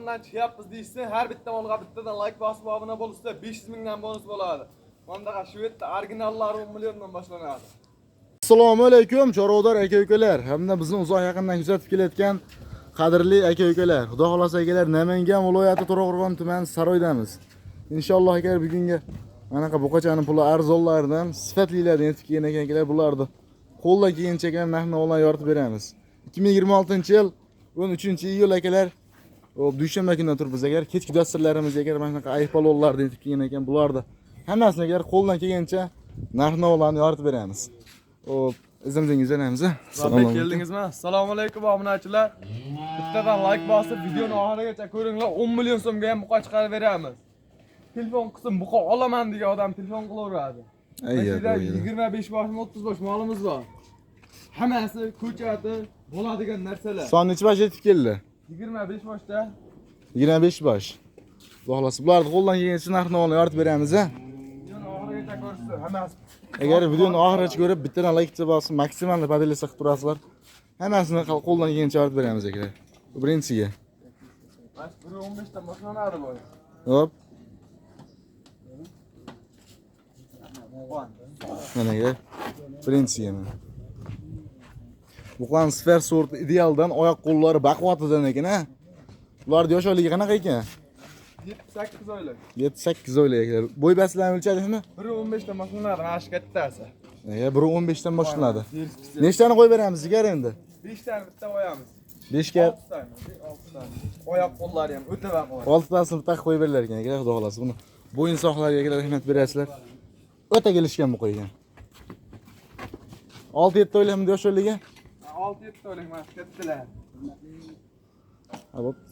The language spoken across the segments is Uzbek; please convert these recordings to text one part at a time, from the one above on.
zamondan chiqyapmiz deyishsa, har bitta molga bittadan like bosib obuna bo'lsa 500 mingdan bonus bo'ladi. Mana shved originallari 10 milliondan boshlanadi. Assalomu alaykum chorvadoq aka ukalar hamda bizni uzoq yaqindan kuzatib kelayotgan qadrli aka ukalar. Xudo xolasa akalar, Namangan viloyati To'raqo'rg'on tumani Saroydamiz. Inshaalloh akalar, bugungi anaqa buqachani puli arzonlaridan, sifatlilardan yetib kelgan ekan akalar, bularni qo'ldan kelgancha akalar narx-navolarni yoritib beramiz. 2026-yil 13-iyul akalar, hop, dushanba kunidan turibmiz agar kechki dasturlarimizga agar mana shunaqa aypalonlarni yetib kelgan ekan, bularni hammasini agar qo'ldan kelgancha narx-navolarni yoritib beramiz. Hop, izimizdan yuzlanamiz. Assalomu keldingizmi? Assalomu alaykum obunachilar. Bittadan like bosib videoni oxirigacha ko'ringlar. 10 million so'mga ham buqa chiqarib beramiz. Telefon qilsin, buqa olaman degan odam telefon qilaveradi. Ay, Mana ay, 25 boshmi, 30 bosh molimiz bor. Hammasi ko'chati bo'ladigan narsalar. Son necha bosh yetib keldi? 25 boshda. 25 bosh. Xudo xolasa bularni qo'ldan kelgancha narx-navoni yoritib beramiz, a? Videoni oxirigacha ko'rishsin, hammasi. Agar videoni oxirigacha ko'rib, bittadan like bosib, maksimal поделиться qilib turasizlar. Hammasini qo'ldan kelgancha yoritib beramiz akalar. Bu birinchisiga. Mana shu 1.15 dan boshlanadi bu. Hop, mana aka. Birinchisiga mana. Buqani sfer sort idealdan, oyoq qo'llari baquvvatidan ekan, a? Bularning yosh oyligi qanaqa ekan? 7-8 oylik. 7-8 oylik akalar. Bo'y bastlarni o'lchadingmi? 1.15 dan boshlanadi mana shu kattasi. Aka, 1.15 dan boshlanadi. Berkisi. Nechtani qo'yib beramiz jigar endi? 5 tani bitta qo'yamiz. 5 ga 6 tani, 6 tani. Oyoq qo'llari ham o'ta baquvvat. 6 tasini bitta qo'yib berilar ekan, akalar, xudo xolasa. Buni bo'yin sohalarga akalar ahamiyat berasizlar. O'ta kelishgan bu qo'ygan. 6-7 oylikmi yosh oyligi? 6-7 oylik mana shu kattalar. Ha, bo'pti.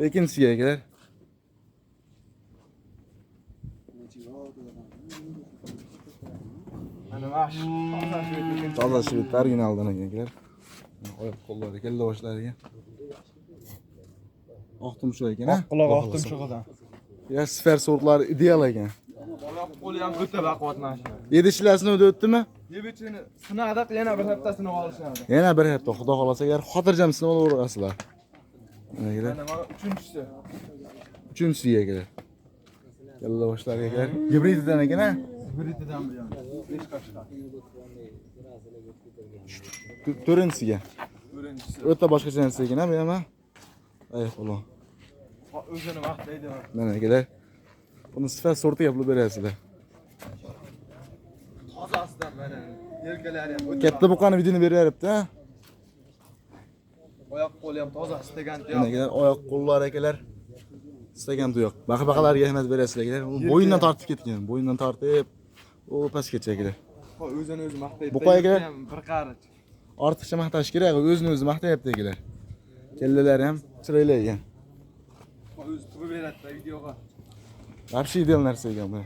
Ikkinchisiga akalar. Mana mana shu toza shved ekan. Toza shved originaldan ekan akalar. Oyoq qo'llari, kalla boshlariga. Oq tumshuq ekan, ha? Quloq Xudo oq xohlasa. tumshug'idan. Ya sfer sortlari ideal ekan. Oyoq qo'li ham o'ta baquvvat mana shu. Yedishlasini o'tdimi? Yebichini sinadik, yana bir hafta sinab olishadi. Yana bir hafta xudo xolasa agar xotirjam sinab olaverasizlar. Mana akalar. Mana mana uchinchisi. Uchinchisiga akalar. Kalla boshlariga akalar. Gibrididan ekan, ha? Britidan bu ham. 5 qashqa. To'rtinchisiga. Birinchisi. O'ta boshqacha narsa ekan, ha, bu ham, ha? Ay, xudo. O'zini maqtaydi. Mana akalar. Buni sifat sortiga pul berasizlar. Tozasidan mana yelkalari ham o'ta. Katta buqani videoni berib, ha? Oyoq qo'li ham toza istagan Mana akalar, oyoq qo'llari akalar. Istagan tuyoq. Baqa-baqalarga ahamiyat berasizlar akalar. U bo'yindan tortib ketgan, bo'yindan tortib, u pastgacha akalar. O'zini o'zi maqtaydi. Buqa akalar. Ham bir qarich. Ortiqcha maqtash kerak, o'zini o'zi maqtayapti akalar. Kallalari ham chiroyli ekan. O'zi tug'ib beradi videoga. Вообще ideal narsa ekan bu.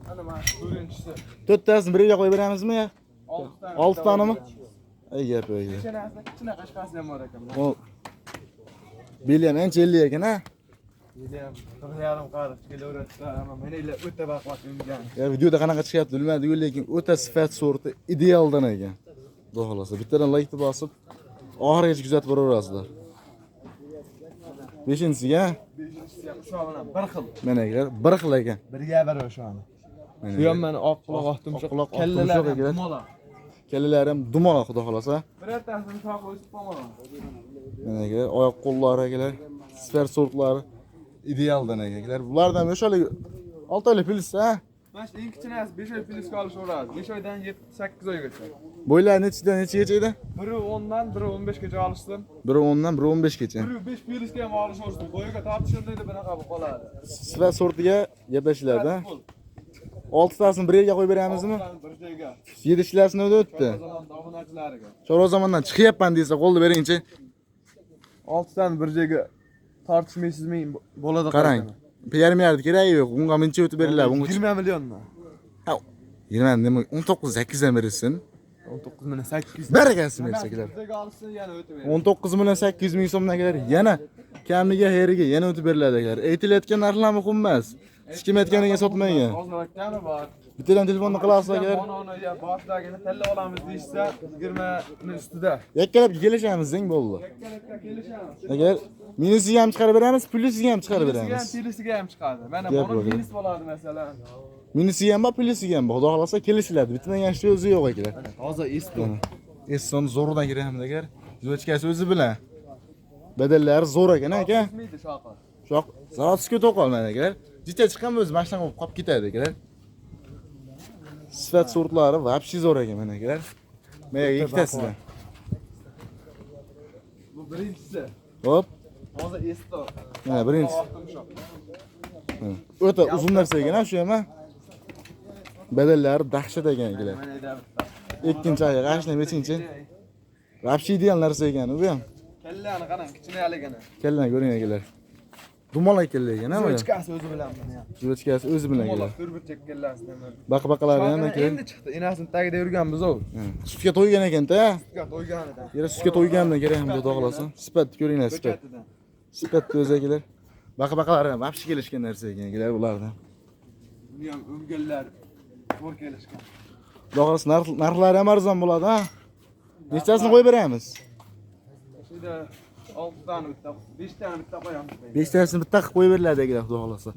Mana mana shu birinchisi. To'rttasini birga qo'yib beramizmi ya? 6 tani. 6 tanimi? Ay gap yo'q. Peshonasida kichkina qashqasi ham bor ekan. O beli ham ancha ellik ekan, ha? Beli ham 1.5 qarich kelaveradi. Ammo mana o'ta baquvvat ungan. Ya videoda qanaqa chiqyapti bilmadik, lekin o'ta sifat sorti idealdan ekan. Xudo xolasa bittadan like bosib, oxirigacha kuzatib boraverasizlar. Beshinchisiga, ha? Beshinchisi ham o'sha bilan bir xil. Mana akalar, bir xil ekan. Birga bir o'shani. Mana Bu ham mana oq quloq oq tumshuq. Oq quloq, oq Kallalari tumshuq ham akalar. dumaloq. Kallalari ham dumaloq xudo xolasa. Birortasini shoxi o'sib qolmagan. Mana akalar, oyoq qo'llari akalar, sifat sortlari idealdan ekan akalar. Bulardan 5 oylik 6 oylik plyus, ha? Mana shu eng kichkinasi 5 oy plyusga olishaveradi. 5 oydan 7-8 oygacha. Bo'ylari nechidan nechagacha edi? Biri 10 dan, biri 15 gacha olishsin. Biri 10 dan, biri 15 gacha. Biri 5 plyusga ham olishaversin. Bo'yiga tortishilmaydi, bunaqa bo'lib qoladi. Sifat sortiga gaplashiladi. Pul. 6 tasini bir yerga qo'yib beramizmi? Oltitani bir joyga. Yedishlasini o'tdi. Chorva obunachilariga. Chorva zamondan chiqyapman desa qo'lni beringchi. 6 tani bir joyga tortishmaysizmi bo'ladi. Qarang. Yarim yardi keragi yo'q. Bunga muncha o'tib beriladi. Bunga 20 millionmi? Ha, 20 nima 19 8 dan berilsin. 19 million 800. Barakasini bersa kelar. Bir joyga olishsin yana o'tib beradi. 19 million 800 ming so'mdan kelar. Yana kamiga heriga yana o'tib beriladi akalar. Aytilayotgan narxlar muhim emas. Hech kim aytganiga sotmagan. Ozroq kami bor. Bittadan telefonni qilasiz akalar. Ononi ya boshidagini tanlab olamiz deyishsa 20 ni ustida. Yakkalab kelishamiz, zing bo'ldi. Yakkalabga kelishamiz. Agar minusiga ham chiqarib beramiz, plusiga ham chiqarib Minusiga ham, beramiz. Plusiga ham chiqadi. Mana Gap buni yo'q. Minus bo'ladi masalan. Minusiga ham bor, plusiga ham bor. Xudo xolasa kelishiladi. Bitmagan ishni o'zi yo'q akalar. Toza Eston. Eston zo'rdan kiramiz agar. Zvochkasi o'zi bilan. Badallari zo'r ekan aka. O'smaydi shoqi. Shoq zavodskiy to'qolmaydi akalar. Jicha chiqqan o'zi mashina bo'lib qolib ketadi akalar. Sifat sortlari вообще zo'r ekan mana akalar. Mana ikkitasidan. Bu birinchisi. Hop, Toza Eston. mana birinchisi. Oq tumshuq. O'ta uzun narsa ekan ha shu ham. Ha. Badallari dahshat ekan akalar. Mana yerda bitta. Ikkinchi oyoq, ana shuni beshinchi. Вообще ideal narsa ekan u ham. Kallani qarang, kichkinaligini. Kallani ko'ring akalar. Dumaloq kalla ekan ha bu. Zvochkasi o'zi bilan buni ham. Zvochkasi o'zi bilan Dumaloq akalar. to'rtburchak kallasini. Baqa-baqalari ham akalar. Endi chiqdi. Enasini tagida yurgan buzov. Ha, sutga to'ygan ekan-da. Sutga to'yganidan. Yera sutga to'ygandan kerak ham xudo xolasa. Sifatni ko'ringlar, sifat. Ko'chatidan. Sifatni o'zi akalar. Baqa-baqalari ham вообще kelishgan narsa ekan akalar bulardan. Buni ham o'mganlar to'g'ri kelishgan. Xudo xolasa narxlari ham arzon bo'ladi ha. Nechtasini qo'yib beramiz? Shunda 6 tani bitta, 5 tani bitta qo'yamiz. 5 tasini bitta qilib qo'yib beriladi akalar xudo xolasa.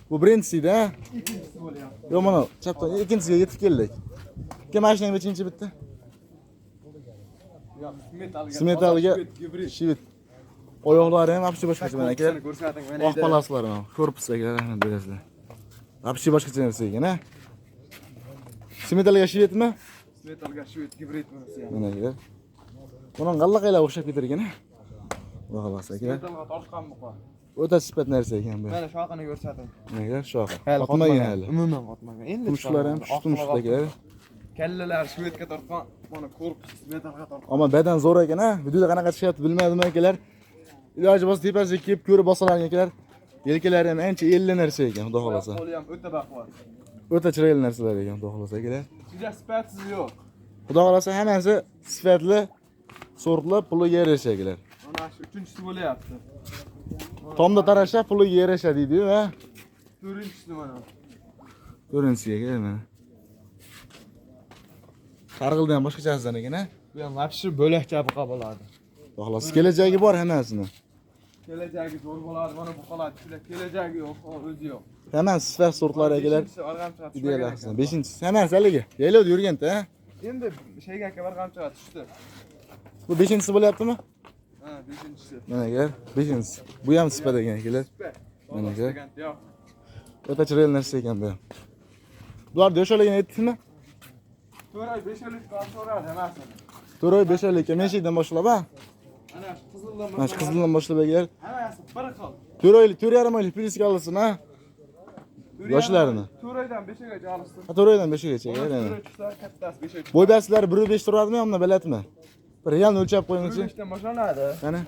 Bu birinchisi-da. Ikkinchisi bo'lyapti. Yo'q, mana chapdan ikkinchisiga yetib keldik. Ikki mashinang nechinchi bitta? Yo'q, smetalga. Smetalga gibrid. Shivit. Oyoqlari ham вообще boshqacha mana akalar. Korpusini ko'rsating mana. Oq palaslari ham, korpus akalar rahmat berasizlar. Вообще boshqacha narsa ekan ha. Smetalga shvetmi? Smetalga shved gibrid bunisi ham. Mana akalar. Buni qallaqaylar o'xshab ketar ekan ha. Xudo xolasa akalar. Smetalga tortgan buqa. O'ta sifat narsa ekan bu. Mana shoxini ko'rsating. Mana akalar shoxi. Hali Qotmagan hali. Umuman qotmagan. Endi Tumshuqlari ham chiqadi. pushti tumshuq akalar. Kallalar shvedga tortgan, mana korpus smetalga tortgan. Ammo badan zo'r ekan ha. Videoda qanaqa chiqyapti bilmadim akalar. Iloji bo'lsa tepasiga kelib ko'rib bosalaring akalar. Yelkalari ham ancha elli narsa ekan, xudo xolasa. Qo'li ham o'ta baquvvat. O'ta chiroyli narsalar ekan, xudo xolasa akalar. Juda sifatsiz yo'q. Xudo xolasa hammasi sifatli, sortli, puliga yarasha akalar. Mana shu uchinchisi bo'lyapti. Tomda tarasha puliga yarasha deydi-yu, ha. To'rtinchisi mana. To'rtinchisiga akalar mana. Qarg'ilda ham boshqachasidan ekan, ha. Bu ham вообще bo'lakcha buqa bo'ladi. Xudo xolasa kelajagi bor hammasini. Kelajagi zo'r bo'ladi, mana buqalar shular kelajagi yo'q, o'zi yo'q. Hammasi sifat sortlari akalar. Beshinchisi arg'amchiga Ideal tushmagan ahsan. ekan. Beshinchisi hammasi haligi. Yaylovda yurganda, ha. Endi shayga aka arg'amchiga tushdi. Bu beshinchisi bo'lyaptimi? Ha, beshinchisi. Mana akalar, beshinchisi. Bu ham sifat ekan akalar. Super. Mana aka. Yo'q. O'ta chiroyli narsa ekan bu. Bular yoshligini aytdingmi? 4 oy 5 oylik so'radi hammasini. 4 oy 5 oylik meshikdan boshlab ha. Ana shu qizildan Mana shu qizildan boshlab agar Hammasi bir xil. 4 oylik, 4,5 oylik plyusga olsin ha. Yoshlarini. 4 oydan 5 oygacha olishsin. Ha, 4 oydan 5 oygacha agar 4 ana. oy chiqsa kattasi 5 oy chiqsa. Bo'y bastlari 1.5 turadimi, undan biladimi? Bir real o'lchab qo'yingchi. 1.5 dan boshlanadi. Qani?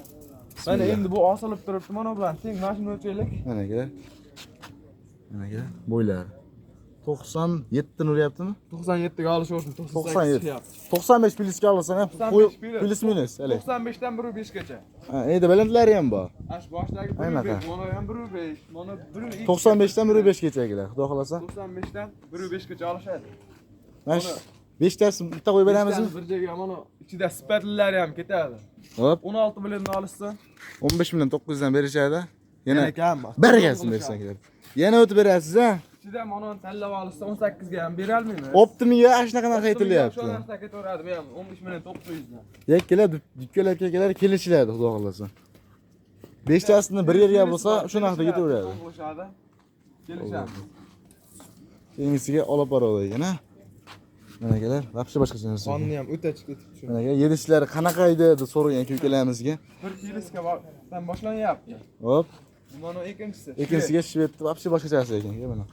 Mana endi bu osilib turibdi, mana bilan teng mana shuni o'lchaylik. Mana akalar. Mana akalar, bo'ylari. 97 ni uryaptimi? 97 ga olishaversin, 98 97. chiqyapti. 95 plyusga olsan ham 95 plyus. Plyus minus hali. 95 dan 1.5 gacha. Ha, endi balandlari ham bor. Ana shu boshdagi Anaqa. 1.5, mana ham 1.5, mana 1.2. 95 dan 1.5 gacha akalar, xudo xolasa. 95 dan 1.5 gacha olishadi. Mana shu beshtasi bitta qo'yib beramizmi? Bir joyga mana ichida sifatlilari ham ketadi. Hop, 16 milliondan olishsa 15 million 900 dan berishadi. Yana kam. barakasini bersan kerak. Yana o'tib berasiz ha? Ichida mana tanlab olishsa 18 ga ham bera olmaymiz. Optimiga ana shunaqa narx aytilyapti. Shu narsa ketaveradi, bu ham 15 million 900 dan. Yakkalar dukkanlar kelar kelishiladi xudo xolasa. Beshtasini bir yerga bo'lsa, shu narxda ketaveradi. Qo'shadi. Kelishamiz. Keyingisiga olib boradi ekan ha. Mana akalar, вообще boshqacha narsa. Qonni ham o'ta chiqib ketib tushadi. Mana aka, yedishlari qanaqa edi deb so'ragan aka-ukalarimizga. Bir kiloga dan boshlanyapti. Hop, Mana ikkinchisi. ikkinchisiga shvedni вообще boshqachasi ekan aka mana.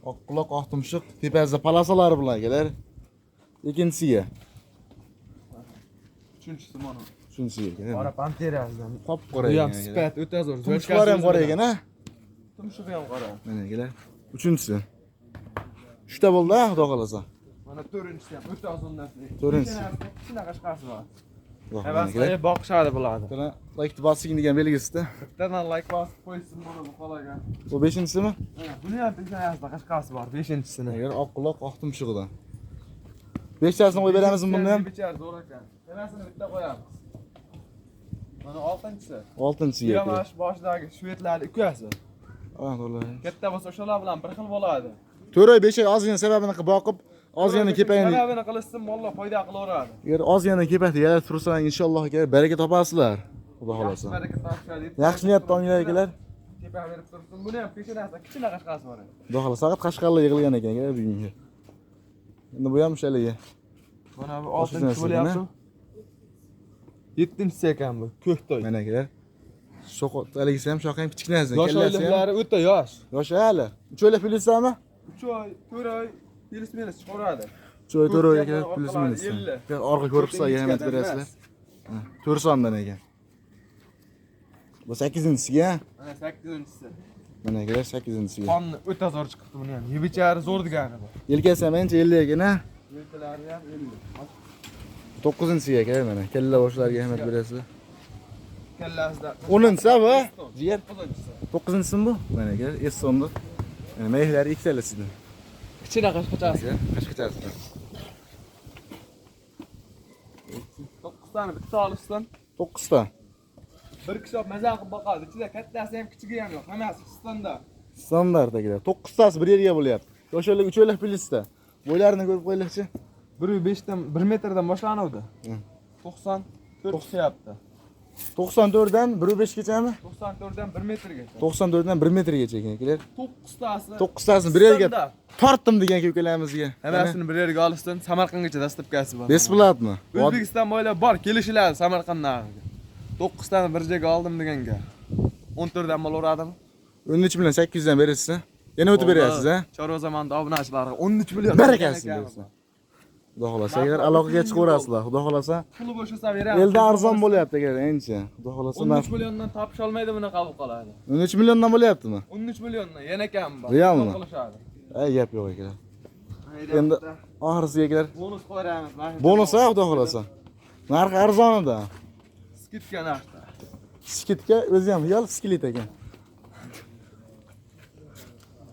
Oq quloq, oq tumshuq, tepasida palasalari bilan akalar. Ikkinchisiga, Uchinchisi mana. uchinchisiga aka. Qora panterasidan. Qop-qora Bu ham ekan. sifat o'ta zo'r. Tumshuqlari ham qora ekan ha. Tumshug'i ham qora. Mana akalar, uchinchisi. Uchta bo'ldi ha, xudo xolasa. Mana to'rtinchisi ham o'ta uzun narsa. To'rtinchisi. Shunaqa shqasi bor. Havas qilib boqishadi bularni. Bittadan like bosing degan belgisida. Bittadan like bosib qo'ysin buni bu xolaga. Bu 5-chisimi? Buni ham peshonasida qashqasi bor, 5-chisini. Agar oq quloq oq tumshug'idan. 5tasini qo'yib beramizmi buni ham? Bichar zo'r ekan. Hammasini bitta qo'yamiz. Mana 6-chisi. 6-chisiga. Bu ham mana shu boshidagi shvedlarni ukasi. Ha, to'g'ri. Katta bo'lsa o'shalar bilan bir xil bo'ladi. 4 oy 5 oy ozgina sababini qilib boqib, ozgina kepayini. Sababini qilishsin, mollar foyda qilaveradi. Agar ozgina kepakni yaratib tursangiz, inshaalloh aka baraka topasizlar. Xudo xolasa. Yaxshi baraka topishadi. Yaxshi niyatda olinglar akalar. Tepa berib tursin. Buni ham peshonasida kichkina qashqasi bor. Xudo xolasa faqat qashqarlar yig'ilgan ekan akalar bugungi. Endi bu ham o'shaligi. Mana bu 6-chisi bo'lyapti. 7-chisi ekan bu. Ko'ktoy. Mana akalar. Sho'q haligisi ham shoxi ham kichkinasi. Yosh oyliklari o'ta yosh. Yosh hali. 3 oylik plyusami? 3 oy, 4 oy plyus minus chiqaradi. 3 oy 4 oy akalar plyus minus. Orqa ko'rib sizlarga ahamiyat berasizlar. 4 sondan ekan. Bu 8-chisiga. Mana 8-chisi. Mana akalar 8-chisiga. Qonni o'ta zo'r chiqibdi buni ham. Yebichari zo'r degani bu. Yelkasi ham ancha 50 ekan, ha? Yelkalari ham 50. 9-chisiga akalar mana. Kalla boshlariga ahamiyat berasizlar. Kallasida. 10-chisi bu? Jigar. 9-chisi. 9-chisimi bu? Mana akalar, Essonni. Mayiklari ikkalasidan. Kichkina qashqachasi. Qashqachasidan. 9 tani bitta olishsin. 9 ta. Bir kishi olib maza qilib boqadi. Ichida kattasi ham kichigi ham yo'q. Hammasi standart. Standart akalar. 9 tasi bir yerga bo'lyapti. Yosh oylik 3 oylik plyusda. Bo'ylarini ko'rib qo'yaylikchi. 1.5 dan 1 metrdan boshlanuvdi. 94 chiqyapti. 94 dan 1.5 gachami? 94 dan 1 metrgacha. 94 dan 1 metrgacha ekan akalar. 9 tasi. 9 tasini bir yerga tortdim degan ukalarimizga. Hammasini bir yerga olishsin, Samarqandgacha dastlabkasi bor. Besplatmi? O'zbekiston bo'ylab bor, kelishiladi Samarqanddan. 9 tani bir joyga oldim deganga. 14 dan bo'laveradimi? 13 million 800 dan berasiz, yana o'tib berasiz, ha? Chorva zamonda obunachilarga 13 million. Barakasini bersin. Xudo xolasa, agar aloqaga chiqaverasizlar, xudo xolasa. Puli bo'shasa beramiz. Elda arzon bo'lyapti agar ancha. Xudo xolasa 13 milliondan topish olmaydi buni qabul qiladi. 13 milliondan bo'lyaptimi? 13 milliondan yana kam bor. Realmi? Qilishadi. Ay gap yo'q akalar. Endi oxirisiga akalar bonus qo'yamiz. Bonus ha, xudo xolasa. Narxi arzon edi. Skidka narxda. Skidka o'zi ham real skelet ekan.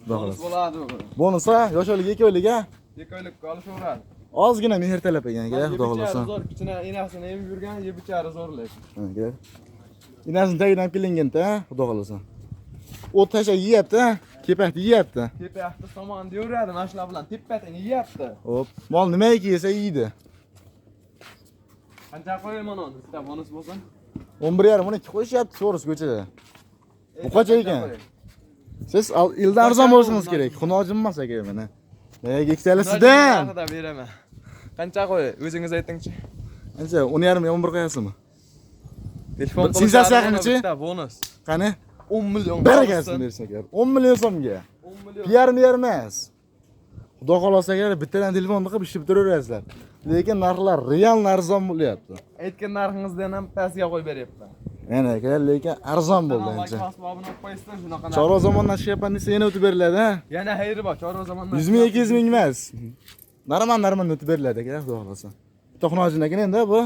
Xudo Bonus xolasa. bo'ladi bu. Bonus ha, yosh oylik 2 oylik ha. 2 oylikka olishaveradi. Ozgina mehr talab ekan akalar, xudo xolasa. Zo'r, kichkina enasini emib yurgan, yebichari zo'r lekin. Akalar. Enasini tagidan olib kelinganda, xudo xolasa. O't tashlab yeyapti, kepakni yeyapti. Tepaqda somon deyaveradi, mana shular bilan tepatini yeyapti. Hop, mol nimaiki yesa yeydi. Qancha qo'yayman uni? Bitta bonus bo'lsin. 11,5 12 qo'yishyapti so'ris ko'chada. Bu qancha ekan? Siz elda arzon bo'lishingiz kerak. Xunojim emas aka mana. Boyagi ikkalasidan. Narxida beraman. Qancha qo'y? O'zingiz aytingchi. Ancha 10,5 11 qo'yasizmi? Telefon Bir sensatsiya qilingchi. Bitta bonus. Qani? 10 million. Barakasini bersin aka. 10 million so'mga. 10 million. Yarim yarim emas. Xudo xolasa agar bittadan telefon qilib ishni bitiraverasizlar. Lekin narxlar real arzon bo'lyapti. Aytgan narxingizdan ham pastga qo'yib beryapman. Mana akalar, lekin arzon bo'ldi ancha. Asbobini olib qo'yishsin shunaqa. Chorva zamondan chiqyapman desa yana o'tib beriladi, ha? Yana xayri bor, chorva zamondan. 100 ming, 200 ming emas. Narman narman o'tib beriladi aka, xudo xolasa. Bitta xunojin ekan endi bu.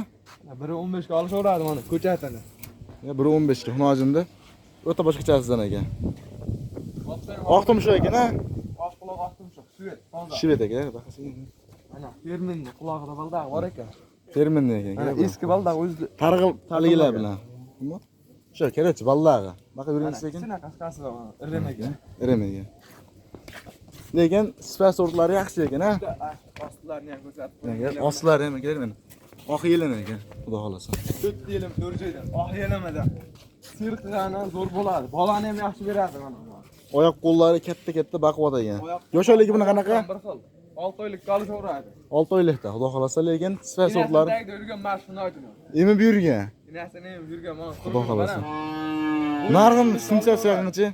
Biri 15 ga olishaveradi mana ko'chatini. Ya biri 15 ga xunojinda. O'ta boshqachasidan ekan. Oq tumshuq ekan, ha? Oq quloq oq tumshuq, shved, toza. Shved aka, bahasi. Mana fermenni qulog'ida baldoq bor ekan. Fermenni ekan. Mana eski baldoq o'zi Targ'il taligilar bilan. Nima? O'sha kerakchi ballag'i. Baqa yuring sekin. Kichkina qashqasi bor mana, irim ekan. Irim ekan. Lekin sifat sortlari yaxshi ekan, ha? Ostlarini ham ko'rsatib Agar ostlari ham kerak mana. Oq yelin ekan, xudo xolasa. 4 yelim 4 joydan, oq yelimidan. Sirqigani zo'r bo'ladi. Bolani ham yaxshi beradi mana. Oyoq qo'llari katta-katta baquvvat ekan. Yosh oyligi buni qanaqa? Bir xil. 6 oylikka olishaveradi. 6 oylikda, xudo xolasa, lekin sifat sortlari Tagida yurgan mana shuni aytdim. emib yurgan. Enasini emib yurgan mana. Xudo xolasa. Narxini sensasiya qilingchi.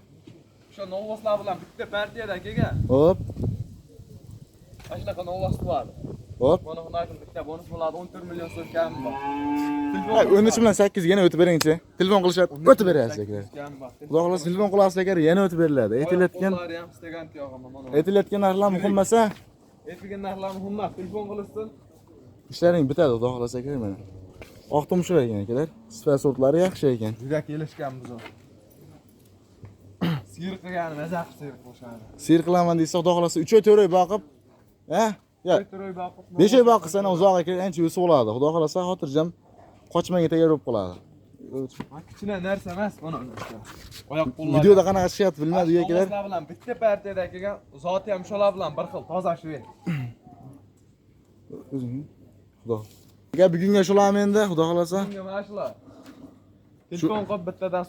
O'sha novvoslar bilan bitta partiyadan kelgan. Hop, Mana shunaqa novvos bo'ladi. hop. Mana buni aytdim, bitta bonus bo'ladi, 14 million so'm kam bor. Ha, 13 bilan 8 yana o'tib beringchi. Telefon qilishadi, o'tib berasiz akalar. Xudo xolasa telefon qilasiz agar yana o'tib beriladi. Aytilayotgan Qo'llari ham istagan tuyog'im mana. aytilayotgan narxlar muhim emas, ha? Aytilgan narxlar muhim emas. Telefon qilishsin. Ishlaring bitadi, xudo xolasa aka mana. Oq tumshuq ekan akalar. Sifat sortlari yaxshi ekan. Juda kelishgan buzov. Siyir qilgani maza qilib siyir qilishadi. Seyir qilaman desa, xudo xolasa 3 oy 4 oy boqib, ha? Ya, 4 oy boqib, 5 oy boqsa ham uzoq akalar ancha o'sib oladi. Xudo xolasa xotirjam qochmanga tayyor bo'lib qoladi. Ha, kichkina narsa emas mana uni. Oyoq qo'llari. Videoda qanaqa chiqyapti bilmadik akalar. To'ng'izlar bilan bitta partiyada kelgan, zoti ham shular bilan bir xil toza shu. O'zing. Xudo. Aka bugunga shularmi endi, xudo xolasa. Bunga mana shular. Telefon qilib bittadan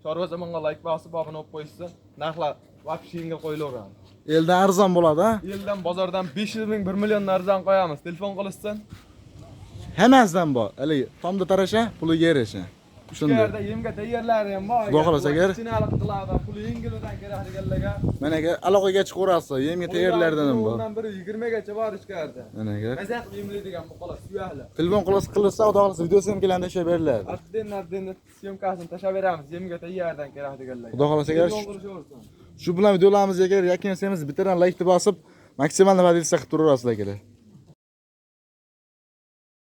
chorva zamonga like bosib obuna bo'lib qo'yishsa, narxlar вообще yengil qo'yilaveradi. Eldan arzon bo'ladi, ha? Yildan bozordan 500 ming 1 million arzon qo'yamiz. Telefon qilishsin. Hammasidan bor. Haligi tomda tarasha, puliga yarasha. Shunday. Shunday. Yerda yemga tayyorlari ham bor. Xudo xohlasa agar- Kichkinalik qiladi, puli yengilidan kerak deganlarga. Mana aka aloqaga chiqaverasiz. Yemga tayyorlardan ham bor. Undan biri 20 gacha bor ichkarida. Mana aka. Maza qilib yemlaydigan buqalar suyakli. Telefon qilsa, xudo xolasa videosini ham keladi tashlab beriladi. Artden syomkasini tashlab beramiz, yemga tayyordan kerak deganlarga. Xudo xohlasa agar Telefon qilishaversin. shu bilan videolarimizni agar yakunlasamiz, bittadan like bosib, maksimal nima deyilsa qilib turaverasizlar akalar.